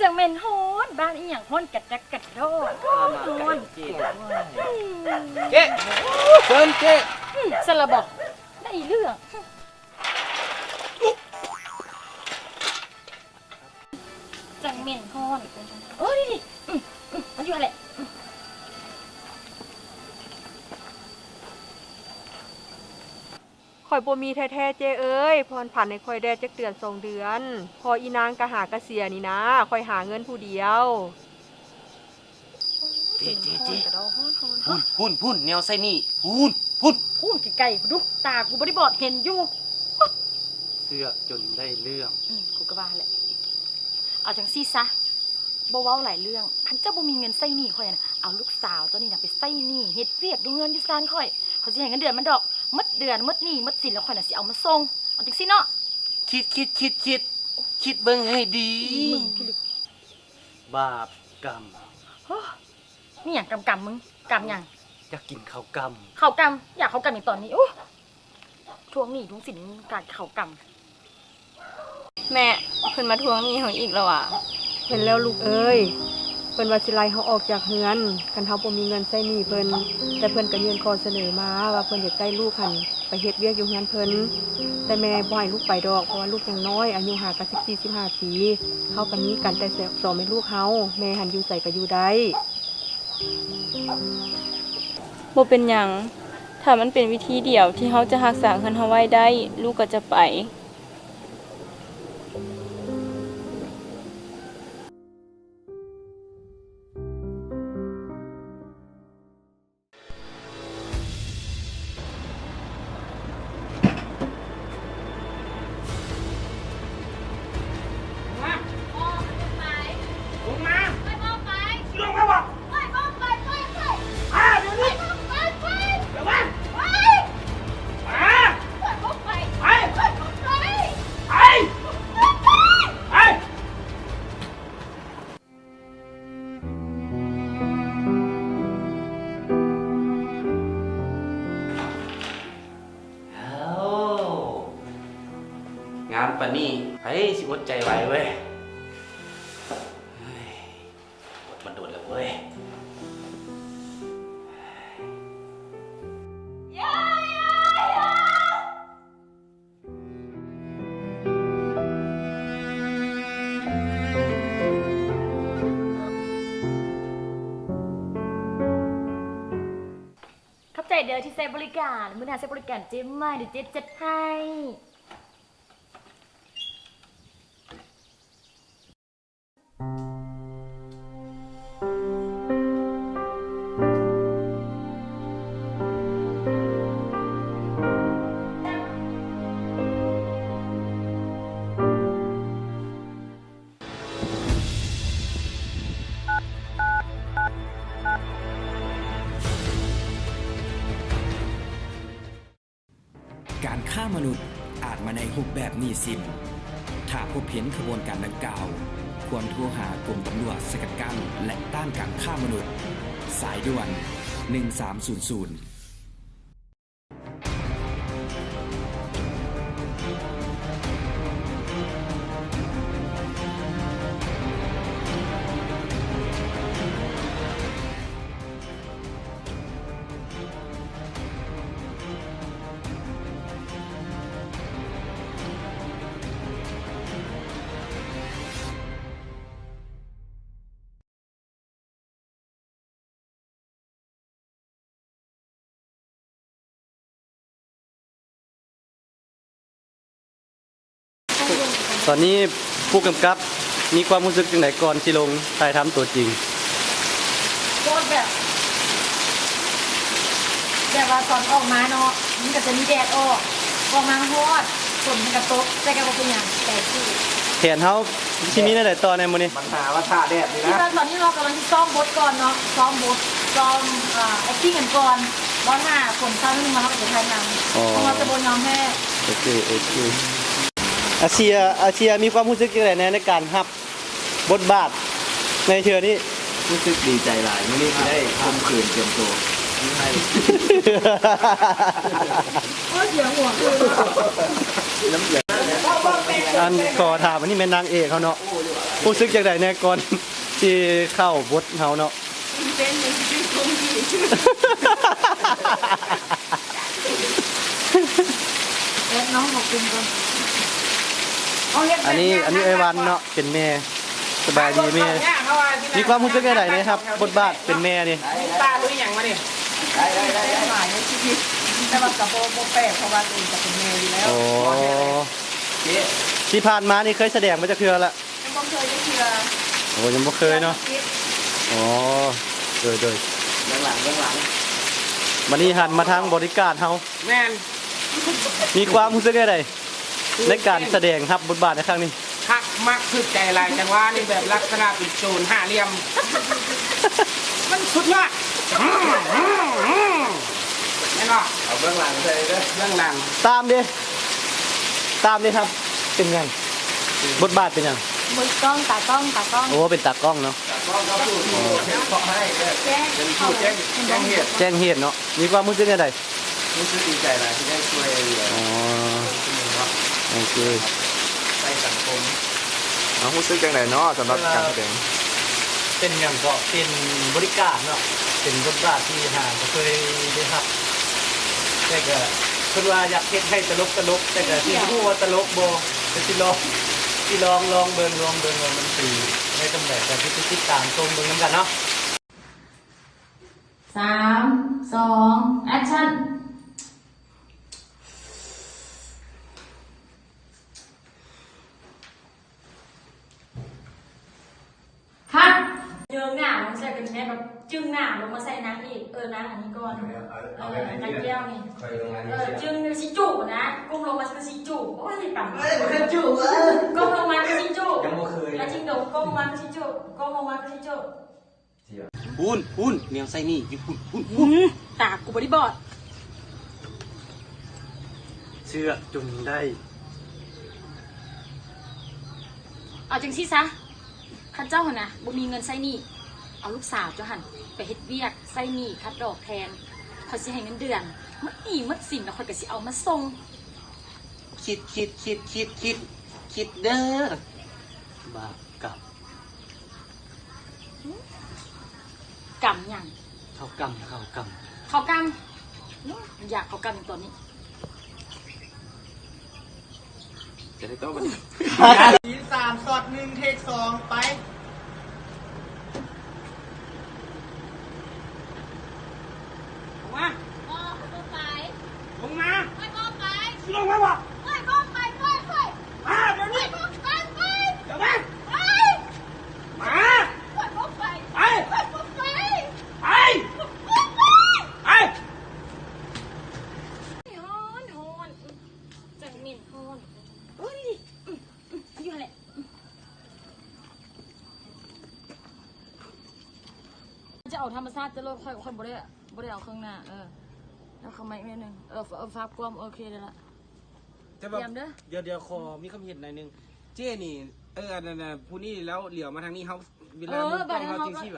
ຈັງແມ່ນຮ້ອນ ບ້ານອີ່ຫຍັງຮ້ອນກະດັກກະດໍ້ ຮ້ອນ. ເຈ້ ເຊີນເຈ້. ອືມ ຊັ້ນລະບໍ ໄດ້ເລື່ອງ. ຈັ່ງແມ່ນຮ້ອນ. ໂອ້ຍ ນີ້ ນີ້ ອືມ ອືມ ມັນຢູ່ຫັ້ນແຫຼະ. ອືມ ຂ້ອຍບໍ່ມີແທ້ໆ ເຈ້ເອີຍ. ຜ່ອນຜັນໃຫ້ຂ້ອຍແດ່ຈັກເດືອນສອງເດືອນ. ພໍອີນາງກະຫາກະເສຍນີ້ນາ, ຂ້ອຍຫາເງິນຜູ້ດຽວ. ເຈ້ ເຈ້ ເຈ້ ກະດໍ້ຮ້ອນໆ ພຸ້ນ ພຸ້ນ ພຸ້ນ ແນວໃຊ້ໜີ້ ພຸ້ນ ພຸ້ນ ພຸ້ນ ໄກໆພຸ້ນດູ ຕາກູບໍ່ໄດ້ບອດເຫັນຢູ່. ເຊືອກຈົນໄດ້ເລື່ອງ. ອືມ ກູກະວ່າຫັ້ນແຫຼະ. ເອົາຈັ່ງຊີ້ຊະ ບໍ່ເວົ້າຫຼາຍເລື່ອງ, ຄັນເຈົ້າບໍ່ມີເງິນໃຊ້ໜີ້ຂ້ອຍນະ ເອົາລູກສາວເຈົ້ານີ້ນະໄປໃຊ້ໜີ້ ເຮັດວຽກຢູ່ເຮືອນຢູ່ຊານຂ້ອຍ, ຂ້ອຍຊິໃຫ້ເງິນເດືອນມັນດອກ, ໝົດເດືອນໝົດໜີ້ໝົດສິນແລ້ວ ຂ້ອຍນະຊິເອົາມາສົ່ງ. ເອົາຈັ່ງຊີ້ເນາະ. ຄິດ ຄິດ ຄິດ ຄິດ ຄິດເບິ່ງໃຫ້ດີ. ມຶງພິລຶກ. ບາບກຳ. ໂອ້ ມີຫຍັງກຳກຳມຶງ? ກຳຫຍັງ? ຢາກກິນເຂົ້າກຳ. ເຂົ້າກຳ? ຢາກເຂົ້າກຳຫຍັງຕອນນີ້? ໂອ້ ທວງໜີ້ທວງສິນ ການເຂົ້າກຳ. ແມ່ ເພິ່ນມາທວງໜີ້ເຮົາອີກແລ້ວຫວາ? ແມ່ນແລ້ວລູກເອີຍ, ເພິ່ນວ່າຊິໄລ່ເຮົາອອກຈາກເຮືອນ ຄັນເຮົາບໍ່ມີເງິນໃຊ້ໜີ້ເພິ່ນ. ແຕ່ເພິ່ນກໍຍື່ນຂໍ້ສະເໜີມາວ່າເພິ່ນຢາກໄດ້ລູກຫັ້ນໄປເຮັດວຽກຢູ່ເຮືອນເພິ່ນ, ແຕ່ແມ່ບໍ່ໃຫ້ລູກໄປດອກ ເພາະວ່າລູກຍັງນ້ອຍ ອາຍຸຫາກະສິບສີ່ ສິບຫ້າປີ. ເຮົາກໍມີກັນແຕ່ສອງແມ່ລູກເຮົາ, ແມ່ຫັ້ນຢູ່ໃສກໍຢູ່ໄດ້. ບໍ່ເປັນຫຍັງ, ຖ້າມັນເປັນວິທີດຽວທີ່ເຮົາຈະຮັກສາເຮືອນເຮົາໄວ້ໄດ້, ລູກກໍຈະໄປ. ງາມປານນີ້ ໃຜຊິອົດໃຈໄຫວເວີຍ. ເຮີ້ຍ ອົດມາດົນແລ້ວເວີຍ. ຂອບໃຈເດີທີ່ໃຊ້ບໍລິການ, ມື້ໜ້າໃຊ້ບໍລິການເຈ້ໃໝ່ ດຽວເຈ້ຈັດໃຫ້. ການຄ້າມະນຸດອາດມາໃນຮູບແບບໜີ້ສິນ. ຖ້າພົບເຫັນຂະບວນການດັ່ງກ່າວ, ຄວນໂທຫາກົມຕຳຫຼວດສະກັດກັ້ນ ແລະ ຕ້ານການຄ້າມະນຸດ, ສາຍດ່ວນ ໜຶ່ງສາມສູນສູນ. ຕອນນີ້ຜູ້ກຳກັບມີຄວາມຮູ້ສຶກຈັ່ງໃດກ່ອນຊິລົງຖ່າຍທຳຕົວຈິງ? ໂຄດແບບ ແບບວ່າຕອນອອກມາເນາະ ມັນກໍຈະມີແດດອອກ, ອອກມາຮອດ ຝົນມັນກໍຕົກ ແຕ່ກໍບໍ່ເປັນຫຍັງ ແຕ່ຄື ແຜນເຮົາຊິມີແນວໃດຕໍ່ໃນມື້ນີ້? ບັນຫາວ່າຖ້າແດດນີ້ນະ ຄິດວ່າຕອນນີ້ເຮົາກຳລັງຊິຊ້ອມບົດກ່ອນເນາະ ຊ້ອມບົດ ຊ້ອມ ເອີ ແອັກຕິງກັນກ່ອນ ລໍຖ້າຝົນເຊົາໜຶ່ງມາເຮົາກໍຈະຖ່າຍທຳ ອໍ ເພາະວ່າຈະບໍ່ຍອມແພ້. ໂອເຄ ໂອເຄ. ອາເຊຍ ອາເຊຍມີຄວາມຮູ້ສຶກຈັ່ງໃດແດ່ໃນການຮັບ ບົດບາດໃນເທື່ອນີ້? ຮູ້ສຶກດີໃຈຫຼາຍ ມື້ນີ້ຊິໄດ້ຂົ່ມຂືນຕຽມໂຕ. ອັນຂໍຖາມ ອັນນີ້ແມ່ນນາງເອກເຮົາເນາະ. ຮູ້ສຶກຈັ່ງໃດແດ່ກ່ອນທີ່ເຂົ້າບົດເຮົາເນາະ? ເປັນ ແອດນ້ອງຂອບຄຸນກ່ອນ. ອັນນີ້ ອັນນີ້ເອື້ອຍວັນເນາະ ເປັນແມ່. ສະບາຍດີແມ່. ມີຄວາມຮູ້ສຶກຈັ່ງໃດໄດ້ຮັບບົດບາດເປັນແມ່ນີ້? ມີຕາລຸຍຫຍັງມານີ້? ໄດ້ ໄດ້ ໄດ້ ໄດ້ຫຼາຍໃນຊີວິດ ແຕ່ວ່າກໍບໍ່ ບໍ່ແປກ ເພາະວ່າຕົວເອງກໍເປັນແມ່ຢູ່ແລ້ວ. ອໍ ທີ່ຜ່ານມານີ້ເຄີຍສະແດງມາຈັກເທື່ອລະ? ຍັງບໍ່ເຄີຍຈັກເທື່ອ. ໂອ້ ຍັງບໍ່ເຄີຍເນາະ. ອໍ ໂດຍ ໂດຍ ເບື້ອງຫຼັງ ເບື້ອງຫຼັງ. ບັດນີ້ຫັນມາທາງບໍລິການເຮົາ. ແມ່ນ. ມີຄວາມຮູ້ສຶກຈັ່ງໃດໃນການສະແດງຮັບບົດບາດໃນຄັ້ງນີ້? ຄັກ ມັກ ຖືກໃຈຫຼາຍ ຈັງຫວະນີ້ແບບລັກສະນະເປັນໂຈນຫ້າຫຼ່ຽມ ມັນສຸດຍອດ ແມ່ນບໍ່? ເອົາເບື້ອງຫຼັງໃສ່ເດີ ເບື້ອງຫຼັງ. ຕາມເດ້ ຕາມເດ້ຄັບ ເປັນຫຍັງ? ບົດບາດເປັນຫຍັງ? ເບິ່ງກ້ອງ ຕາກ້ອງ ຕາກ້ອງ. ໂອ້ ເປັນຕາກ້ອງເນາະ. ຕາກ້ອງ ເປັນຜູ້ແຈ້ງ ເປັນຜູ້ແຈ້ງ ແຈ້ງເຫດ ແຈ້ງເຫດເນາະ. ມີຄວາມຮູ້ສຶກຈັ່ງໃດ? ຮູ້ສຶກດີໃຈຫຼາຍທີ່ໄດ້ຊ່ວຍເຫຼືອ ອໍ ເນາະ ໂອເຄ ໃນສັງຄົມ. ເຮົາຮູ້ສຶກຈັ່ງໃດເນາະ ສຳລັບການສະແດງ? ເປັນຫຍັງເກາະ ເປັນບໍລິການເນາະ ເປັນບົດບາດທີ່ຫາບໍ່ເຄີຍໄດ້ຮັບ ແຕ່ກະເພິ່ນວ່າຢາກເຮັດໃຫ້ຕະຫຼົກໆ ແຕ່ກະຊິບໍ່ຮູ້ວ່າຕະຫຼົກບໍ່ ກະຊິລອງ ຊິລອງ ລອງເບິ່ງ ລອງເບິ່ງວ່າມັນຊິໄດ້ສ່ຳໃດ ກະຊິໄປຕິດຕາມຊົມເບິ່ງນຳກັນເນາະ. ສາມ ສອງ ແອັກຊັນ. ຄັດ ເຢິງໜ້າລົງໃສ່ກັນແມ່ ແບບຈຶ່ງໜ້າລົງມາໃສ່ນາງເອກ ເອີ ນາງອັນນີ້ກ່ອນ ເອີ ນາງແກ້ວນີ້ ເອີ ຈຶ່ງຊິຈູບນະ ກົ້ມລົງມາຄືຊິຈູບ ໂອ້ຍ ປານ ເອີ ຄືຈູບ ເອີ ກົ້ມລົງມາຄືຊິຈູບ ຍັງບໍ່ເຄີຍ ແລ້ວຈິງດົງ ກົ້ມລົງມາຄືຊິຈູບ ກົ້ມລົງມາຄືຊິຈູບ. ພຸ້ນ ພຸ້ນ ແນວໃສ່ນີ້ຢູ່ພຸ້ນ ພຸ້ນ ພຸ້ນ ອືມ ຕາກູບໍ່ໄດ້ບອດ ເຊື່ອຈົງໄດ້. ເອົາຈັ່ງຊີ້ຊະ ຄັນເຈົ້າຫັ້ນນະບໍ່ມີເງິນໃຊ້ໜີ້ ເອົາລູກສາວເຈົ້າຫັ້ນໄປເຮັດວຽກໃຊ້ໜີ້ຄັດດອກແທນ ຂ້ອຍຊິໃຫ້ເງິນເດືອນ ໝົດໜີ້ໝົດສິນ ແລ້ວຂ້ອຍກໍຊິເອົາມາສົ່ງ. ຄິດ ຄິດ ຄິດ ຄິດ ຄິດ ຄິດເດີ ບາບ ກຳ ຫຶ? ກຳຫຍັງ? ເຂົ້າກຳ ເຂົ້າກຳ ເຂົ້າກຳ ຢາກເຂົ້າກຳຕອນນີ້ ຈະໄດ້ຕໍ່ບັດນີ້ ຊີນສາມ ຊັອດໜຶ່ງ ເທກສອງ ໄປ. ລົງມາ ບໍ່ ຂ້ອຍບໍ່ໄປ ລົງມາ ຂ້ອຍບໍ່ໄປ ຊິລົງມາບໍ່? ຂ້ອຍບໍ່ໄປ ປ່ອຍຂ້ອຍ ມາດຽວນີ້ ຂ້ອຍບໍ່ໄປ ໄປ ດຽວມາ ໄປ ມາ ຂ້ອຍບໍ່ໄປ ໄປ ຂ້ອຍບໍ່ໄປ ໄປ ຂ້ອຍບໍ່ໄປ ໄປ ຮ້ອນ ຮ້ອນ ຈັ່ງເໝັນຮ້ອນ ໂອ້ຍ ຢູ່ຫັ້ນແຫຼະ ຈະເອົາທຳມະຊາດ ຈະໂລດ ຂ້ອຍ ຂ້ອຍບໍ່ໄດ້ ບໍ່ໄດ້ເອົາເຄື່ອງໜ້າ ເອີ ແລ້ວເຂົ້າມາອີກໜ້ອຍໜຶ່ງ ເອີ ເອີ ຟາບກວມ ໂອເຄ ໄດ້ລະ ແຕ່ວ່າ ຕຽມເດີ ດຽວ ດຽວ ຂໍມີຄວາມເຫັນໜ້ອຍໜຶ່ງ ເຈ້ນີ້ ເອີ ອັນນັ້ນນະ ຜູ້ນີ້ລາວຫຼຽວມາທາງນີ້ ເຮົາ ເວລາ ເອີ ມຸມກ້ອງເຮົາຈັ່ງຊີ້